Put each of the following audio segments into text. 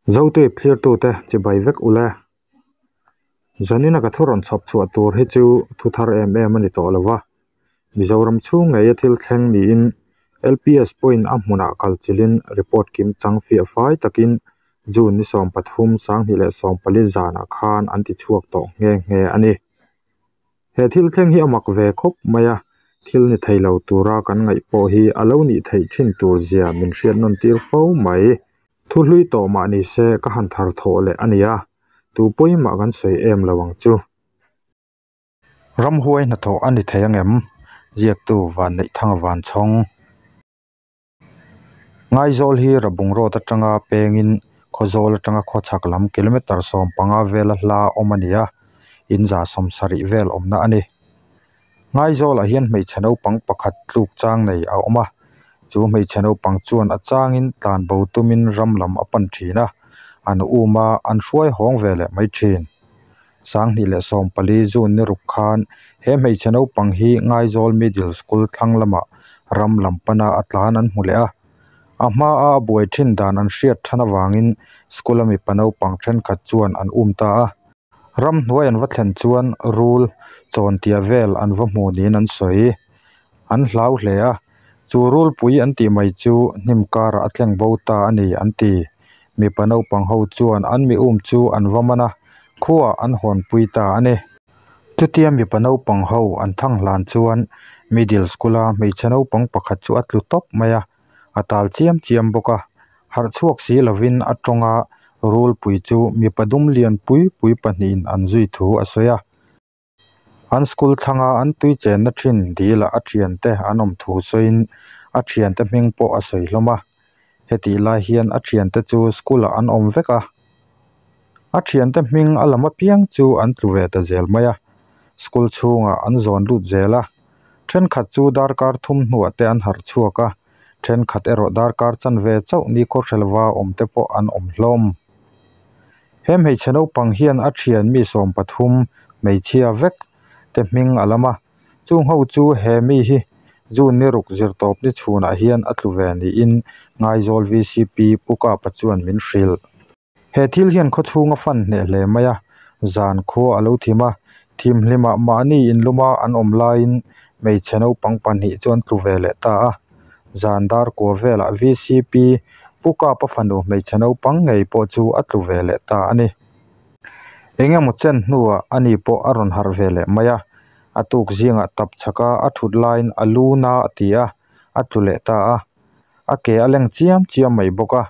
Zotuip thlirtute chibai vek ule. Zanina ka thu rawn chhawp chhuah tur hi chu thu thar em em a ni tawh lo va, Mizoram chhung ngeia thil thleng niin LPS pawhin a hmunah kal chilhin report kim chang fiah fai takin June ni 13 2014 zanah khan an ti chhuak tawh nghe nghe a ni. He thil thleng hi a mak ve khawp mai a, thil ni thei lo tura kan ngaih pawh hi a lo nih theih thin tur zia min hriat nawn tir fo mai. Thu hlui tawh mah ni se ka han thar thawh leh a nia, tu pawimah kan sawi em lo ang chu. Ramhuai hnathawh a ni thei angem? Ziaktu Vanneihthanga Vanchhawng. Ngaizawl hi Rabung Road atanga pengin Khawzawl atanga khawchhak lam kilometre 15 vela hla awm a ni a, in 70 vel awmna a ni. Ngaizawlah hian hmeichhe naupang pakhat tluk chang nei a awm a, chu hmeichhe naupang chuan a changin tlanbo tumin ram lam a pan thin a, an um a, an hruai hawng ve leh mai thin. 2014 June ni ruk khan he hmeichhe naupang hi Ngaizawl Middle School thlang lamah ram lam pana a tlan an hmu leh a. A hmaa a buai thin dan an hriat than avangin school a mipa naupang thenkhat chuan an um ta a. Ram hnuai an va thlen chuan rul chawntia vel an va hmu niin an sawi. An hlau hle a, chu rulpui an tih mai chu hnim karah a tleng bo ta a ni an ti. Mipa naupang ho chuan an mi um chu an va man a, khuaah an hawnpui ta a ni. Chutia mipa naupang ho an thang hlan chuan middle school a hmeichhe naupang pakhat chu a tlu tawp mai a, a tal chiam chiam bawk a. Harh chhuak si lovin a tawng a, rulpui chu mipa dum lian pui pui pahnihin an zui thu a sawi a. An school thlanga an tui chenna thin dilah a thiante an awm thu sawiin a thiante hming pawh a sawi hlawm a. Hetih lai hian a thiante chu school ah an awm vek a. A thiante hming a lam apiang chu an tlu ve ta zel mai a. School chhungah an zawn lut zel a. Thenkhat chu darkar thum hnuah te an harh chhuak a, thenkhat erawh darkar chanve chauh ni khawhrelva awm te pawh an awm hlawm. He hmeichhe naupang hian a thian mi 13 hmeichhia vek te hming a lam a, chung ho chu he mi hi June ni ruk zirtawp ni chhunah hian a tlu ve niin Ngaizawl VCP Pu Kapa chuan min hrilh. He thil hian khawchhung a fan hneh hle mai a, zan khua a lo thim a, thimhlimah mahni inluma an awm laiin hmeichhe naupang pahnih chu an tlu ve leh ta a. Zan dar kua velah VCP Pu Kapa fanu hmeichhe naupang ngei pawh chu a tlu ve leh ta a ni. Eng emaw chen hnuah ani pawh a rawn harh ve leh mai a, a tuk zingah tap chhaka a thut laiin a lu na a ti a, a tlu leh ta a. A ke a leng chiam chiam mai bawk a.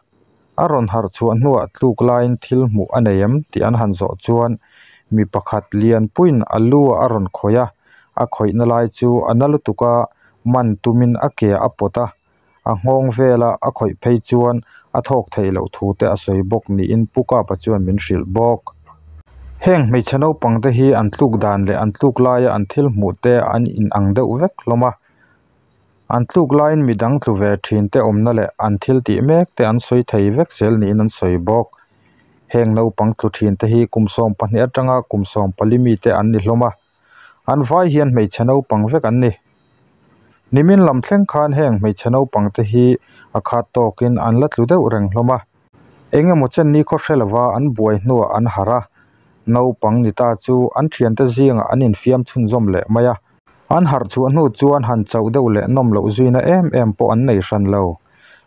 A rawn harh chhuah hnuah tluk laiin thil hmuh a nei em tih an han zawh chuan mi pakhat lianpuiin a lu ah a rawn khawih a, a khawihna lai chu a na lutuk a, man tumin a ke a pawt a, a nghawng vela a khawih phei chuan a thawk theih loh thu te a sawi bawk niin Pu Kapa chuan min hrilh bawk. Heng hmeichhe naupang te hi an tluk dan leh an tluk laia an thil hmuh te an inang deuh vek hlawm a. An tluk laiin midang tlu ve thin te awmna leh an thil tih mek te an sawi thei vek zel niin an sawi bawk. Heng naupang tlu thin te hi kum 12 atanga kum 14 mi te an ni hlawm a, an vai hian hmeichhe naupang vek an ni. Nimin lam thleng khan heng hmeichhe naupang te hi a khat tawkin an la tlu deuh reng hlawm a. Eng emaw chen ni khaw hre lova an buai hnuah an harh a, naupang ni ta chu an thiante zingah an infiam chhunzawm leh mai a. An harh chhuah hnu chuan han chauh deuh leh nawm loh zuina em em pawh an nei hran lo.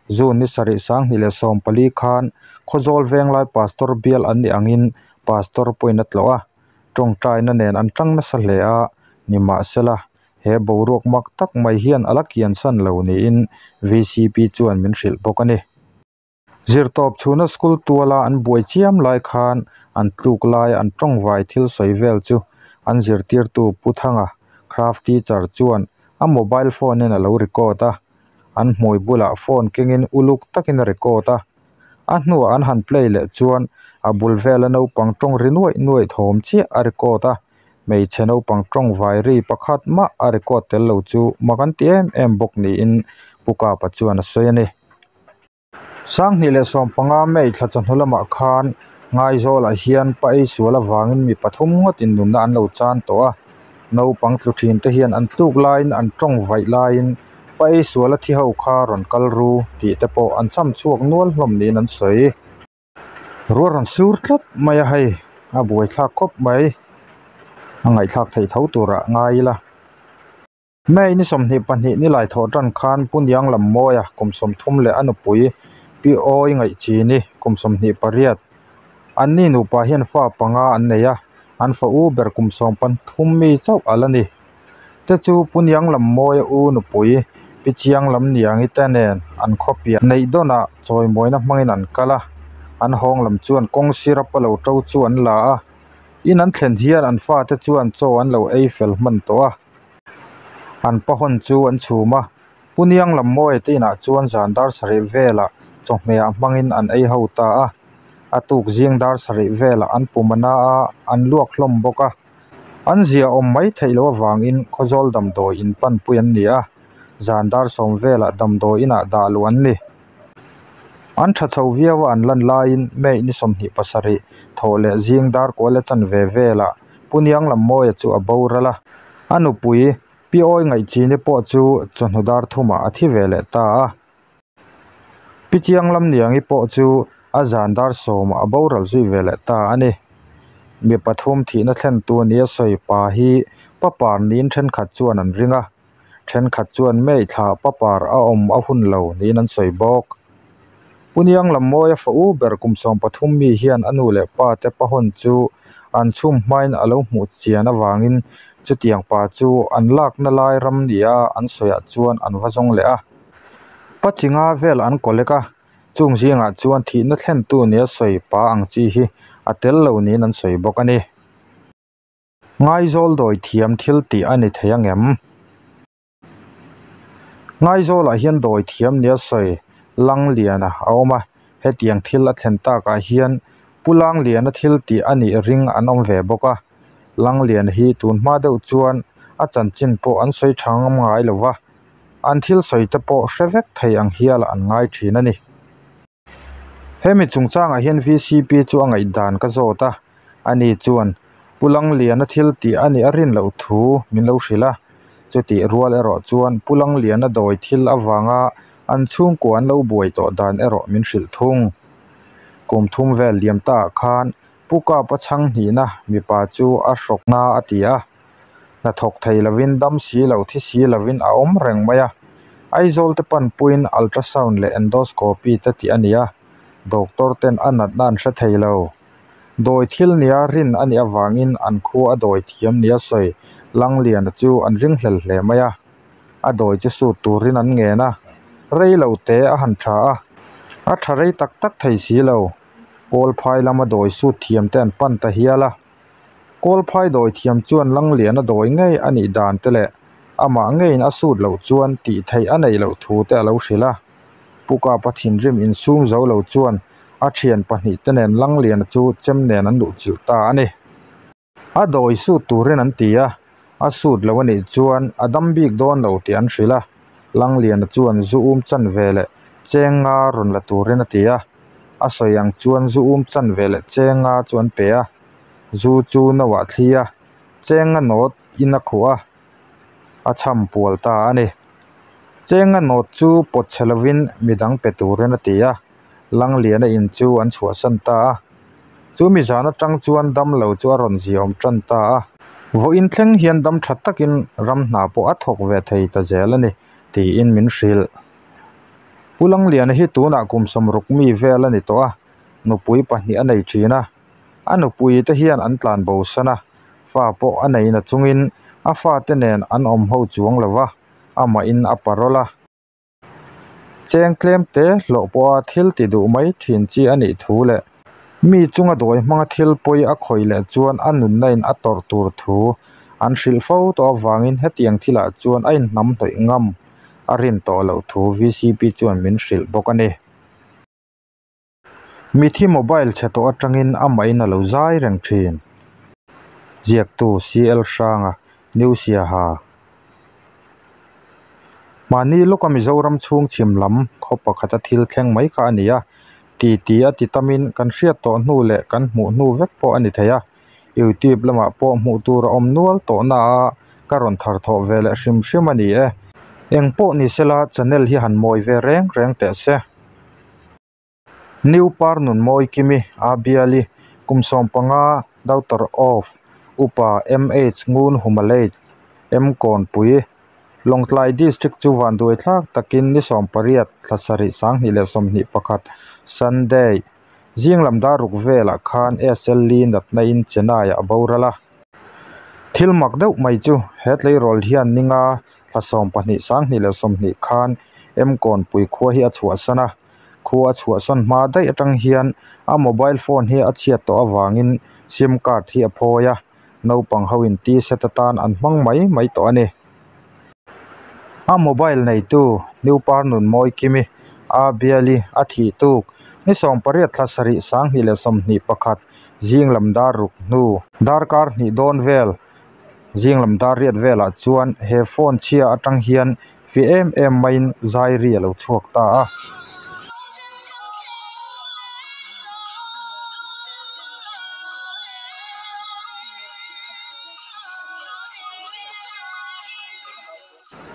June ni sarih 2014 khan Khawzawl Venglai Pastor bial an nih angin Pastor pawhin a tlawh a, tawngtaina nen an tang nasa hle a, nimahsela he boruak mak tak mai hian a la kiansan lo niin VCP chuan min hrilh bawk a ni. Zirtawp chhuna school tuala an buai chiam lai khan an tluk lai an tawngvai thil sawi vel chu an zirtirtu Pu Thanga, craft teacher chuan a mobile phone in a lo record a, an hmui bulah phone kengin uluk takin a record a. A hnuah an han play leh chuan a bul vela naupang tawng ri nuaih nuaih thawm chiah a record a, hmeichhe naupang tawngvai ri pakhat mah a record tel lo chu mak an ti em em bawk niin Pu Kapa chuan a sawi a ni. 2015 May thla chawhnu lamah khan Ngaizawlah hian pa ei sual avangin mi pathum ngawtin nunna an lo chan tawh a. Naupang tlu thin te hian an tluk laiin an tawng vaih laiin pa ei sual a thi ho kha rawn kal ru tih te pawh an cham chhuak nual hlawm niin an sawi. Ruah rawn sur tlat mai a hei a buaithlak khawp mai a ngaihthlak theih tho turah ngai ila. May ni 22 nilai thawh tan khan Pu Niang Lammawia kum 30 leh a nupui Pi Awi Ngaihchini kum 28 anni nupa hian fa panga an nei a, an fa u ber kum 13 mi chauh a la ni. Te chu Pu Niang Lammawia u nupui Pi Chiang Lamniangi te nen an khaw piah neih dawnah chawimawina hmangin an kal a, an hawng lam chuan kawng sira pa lo to chu an la a, in an thlen hian an fate chuan chaw an lo ei fel hman tawh a. An pa hawn chu an chhum a, Pu Niang Lammawia te inah chuan zan dar sarih velah chawhmehah hmangin an ei ho ta a, a tuk zing dar sarih velah an pum a na a, an luak hlawm bawk a. An zia awm mai theih loh avangin Khawzawl damdawi in panpui an ni a, zan dar 10 velah damdawi inah dah luh an ni. An tha chho viau a an lan laiin May ni 27 thawh leh zing dar kual a chanve velah Pu Niang Lammawia chu a boral a, a nupui Pi Awi Ngaihchini pawh chu chawhnu dar thumah a thi ve leh ta a. Pi Chiang Lamniangi pawh chu a zan dar 10-ah a boral zui ve leh ta a ni. Mi pathum thihna thlentu nia sawi pa hi papar niin thenkhat chuan an ring a, thenkhat chuan May thla papar a awm a hun lo niin an sawi bawk. Pu Niang Lammawia fa u ber kum 13 mi hian a nu leh pa te pahawn chu an chhum hmain a lo hmuh chian avangin chutiang pa chu an lakna lai ram nia an sawiah chuan an va zawng leh a. Pa chinga vel an kawlek a, chung zingah chuan thihna thlentu nia sawi pa ang chi hi a tel lo niin an sawi bawk a ni. Ngaizawl dawi thiam thil tih a ni thei angem? Ngaizawlah hian dawi thiam nia sawi Langliana a awm a, hetiang thil a thlen takah hian Pu Langliana thil tih a nih ring an awm ve bawk a. Langliana hi tun hma deuh chuan a chanchin pawh an sawi tha ngam ngai lo va, an thil sawi te pawh hre vek thei ang hial an ngai thin a ni. Hemi chungchangah hian VCP chu a ngaihdan ka zawt a, ani chuan Pu Langliana thil tih a nih a rin loh thu min lo hrilh a, chutih rual erawh chuan Pu Langliana dawi thil avanga an chhungkua an lo buai tawh dan erawh min hrilh thung. Kum thum vel liam taah khan Pu Kapa chhang hnihna mipa chu a hrawk na a ti a. Hnathawk thei lovin dam si lo thi si lovin a awm reng mai a. Aizawl te panpuiin ultrasound leh endoscopy te tih a ni a, doctor ten a natna an hre thei lo. Dawi thil nia rin a nih avangin an khua a dawi thiam nia sawi Langliana chu an ringhlel hle mai a. A dawi chu sut turin an ngen a, rei lo te a han tha a, a tha rei tak tak thei si lo. Kawlphai lama dawi sut thiam te an pan ta hial a. Kawlphai dawi thiam chuan Langliana dawi ngei a nih dan te leh amah ngeiin a sut loh chuan tih theih a neih loh thu te a lo hrilh a. Pu Kapa thinrim insum zo lo chuan a thian pahnih te nen Langliana chu chem nen an luh chilh ta a ni. A dawi sut turin an ti a, a sut lo a nih chuan a dam bik dawn lo tih an hrilh a. Langliana chuan zu um chan ve leh cheng nga rawn la turin a ti a. A sawi ang chuan zu um chan ve leh cheng nga chu an pe a. Zu chu no ah thli a, cheng nga nawt in a khuh a, a chham pual ta a ni. Cheng nga nawt chu pawt chhe lovin midang pe turin a ti a, Langliana in chu an chhuahsan ta a. Chu mi zan atang chuan dam lo chu a rawn ziaawm tan ta a. Vawiin thleng hian dam tha takin ram hna pawh a thawk ve thei ta zel a ni, tiin min hrilh. Pu Langliana hi tunah kum 60 mi vel a ni tawh a, nupui pahnih a nei thin a. A nupui te hian an tlan bo san a, fa pawh a nei na chungin a fate nen an awm ho chuang lo va, amahin a parawl a. Cheng tlem te hlawh pawha thil ti duh mai thin chi a nih thu leh mi chunga dawi hmanga thil pawi a khawih leh chuan a nunna in a tawrh tur thu an hrilh fo tawh avangin hetiang thilah chuan a inhnam hnawih ngam a rin tawh loh thu VCP chuan min hrilh bawk a ni. Mithi mobile chhe tawh atangin amahin a lo zai reng thin. Ziaktu CL Hranga, New Siaha. Mahni lawka Mizoram chhung chhim lam khaw pakhata thil thleng mai kha a ni a, titi a ti tamin kan hriat tawh hnu leh kan hmuh hnu vek pawh a ni thei a. YouTube lamah pawh hmuh tur a awm nual tawh na a, ka rawn thar thawh ve leh hrim hrim a ni e. Eng pawh ni sela channel hi han mawi ve reng reng teh se. New Parnunmawi Kimi, A Biali, kum 15, daughter of Upa MH Ngun Humalate, M Kawnpui, Lawngtlai District chu vanduai thlak takin ni 18 thla sarih 2021 Sunday zing lam dar ruk velah khan SLE natna in Chennai ah a boral a. Thil mak deuh mai chu he tleirawl hian ninga thla 12 2020 khan M Kawnpui khua hi a chhuahsan a. Khua a chhuahsan hma daih atang hian a mobile phone hi a chhiat tawh avangin sim card hi a phawi a, naupang ho in T-set atan an hmang mai mai tawh a ni. A mobile neitu New Parnunmawi Kimi a Biali a thih tuk ni 18 thla sarih 2021 zing lam dar ruk hnu darkar hnih dawn vel zing lam dar riat velah chuan he phone chhia atang hian fi em em maiin zai ri a lo chhuak ta a.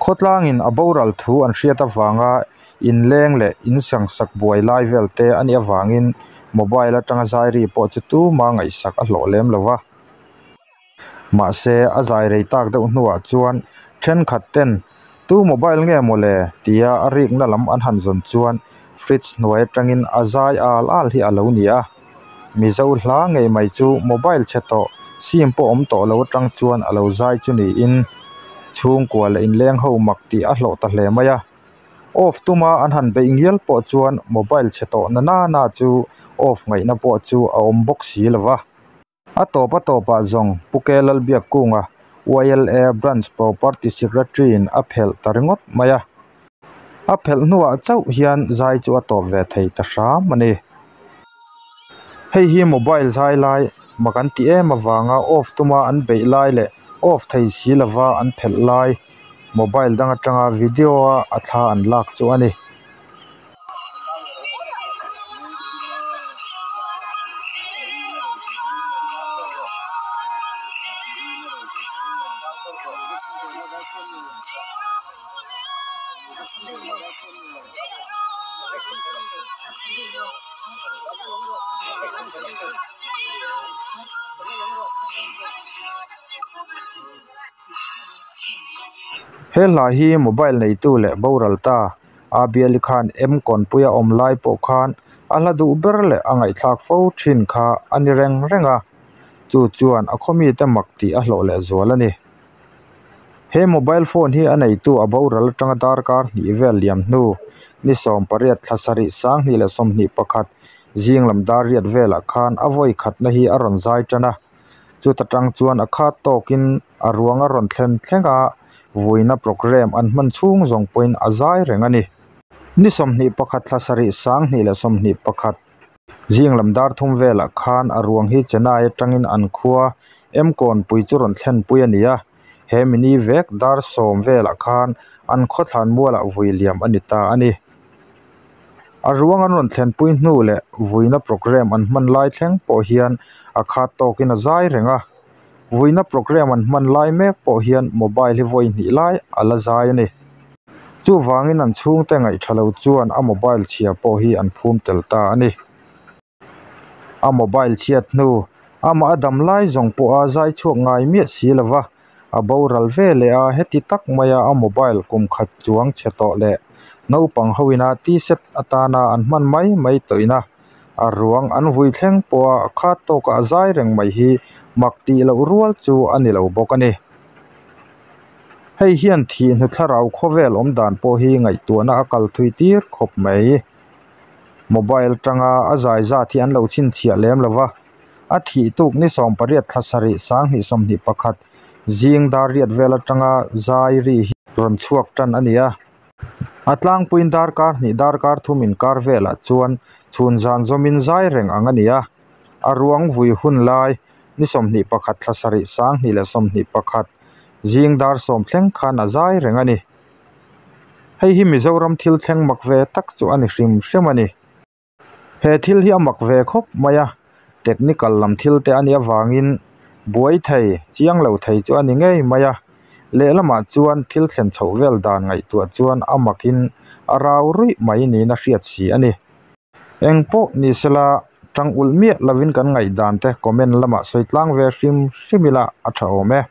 Khawtlangin a boral thu an hriat avanga inleng leh insangsak buai lai vel te a nih avangin mobile atanga zai ri pawh chu tuma ngaihsak a hlawh lem lo va. Mahse a zai rei tak deuh hnuah chuan thenkhat ten tu mobile nge maw le tia a rikna lam an han zawn chuan fridge hnuai atangin a zai al al hi a lo ni a. Mizo hla ngei mai chu mobile chhe tawh sim pawh awm tawh lo atang chuan a lo zai chu niin chhungkua leh inleng ho mak tih a hlawh ta hle mai a. Off tuma an han beih ngial pawh chuan mobile chhe tawh na na na chu off ngaihna pawh chu a awm bawk si lo va. A tawp a tawpah zawng Pu Ke Lalbiakkunga YLA Branch Property Secretary in a phelh ta ringawt mai a. A phelh hnuah chauh hian zai chu a tawp ve thei ta hram a ni. Hei hi mobile zai lai mak an ti em avanga off tuma an beih lai leh off thei si lova an phelh lai mobile dang atanga video a a thla an lak chu a ni. He hla hi mobile neitu leh boral ta a Biali khan M Kawnpuia awm lai pawh khan a hla duh ber leh a ngaihthlak fo thin kha a ni reng reng a, chu chuan a khawmi te mak tih a hlawh leh zual a ni. He mobile phone hi a neitu a boral atanga darkar hnih vel liam hnu ni 18 thla sarih 2021 zing lam dar riat velah khan a vawi khatna hi a rawn zai tan a. Chuta tang chuan a khat tawkin a ruang a rawn thlen thleng a, vuina program an hman chhung zawng pawhin a zai reng a ni. Ni 21 thla sarih 2021 zing lam dar thum velah khan a ruang hi Chennai atangin an khua M Kawnpui chu rawn thlenpui a ni a. He mini vek dar 10 velah khan an khawthlan mualah vui liam a ni ta a ni. A ruang an rawn thlenpui hnu leh vuina program an hman lai thleng pawh hian a khat tawkin a zai reng a. Vuina program an hman lai mek pawh hian mobile hi vawi hnih lai a la zai a ni. Chuvangin an chhungte ngaih tha lo chuan a mobile chhia pawh hi an phum tel ta a ni. A mobile chhiat hnu amah a dam lai zawng pawh a zai chhuak ngai miah si lova a boral ve leh a heti tak maia a mobile kum khat chuang chhe tawh leh naupang ho ina T-set atana an hman mai mai tawh ina a ruang an vui thleng pawh a khat tawkah a zai reng mai hi mak tih loh rual chu a ni lo bawk a ni. Hei hian thih hnu thlarau khawvel awm dan pawh hi ngaihtuahna a kal thui tir khawp mai. Mobile tanga a zai zat hi an lo chhinchhiah lem lova a thih tuk ni 18 thla sarih 2021 zing dar riat vel atanga zai ri hi rawn chhuak tan a ni a. A tlangpuiin darkar hnih darkar thum inkar velah chuan chhun zan zawmin zai reng ang a ni a. A ruang vui hun lai ni 21 thla sarih 2021 zing dar 10 thleng khan a zai reng a ni. Hei hi Mizoram thil thleng mak ve tak chu a ni hrim hrim a ni. He thil hi a mak ve khawp mai a, technical lam thil te a nih avangin buai thei chiang lo thei chu a ni ngei mai a. Lehlamah chuan thil thlen chhoh vel dan ngaihtuah chuan a makin a rau ruih mai niin a hriat si a ni. Eng pawh ni sela tang ulh miah lovin kan ngaihdan te comment lamah sawi tlang ve hrim hrim ila a tha awm e.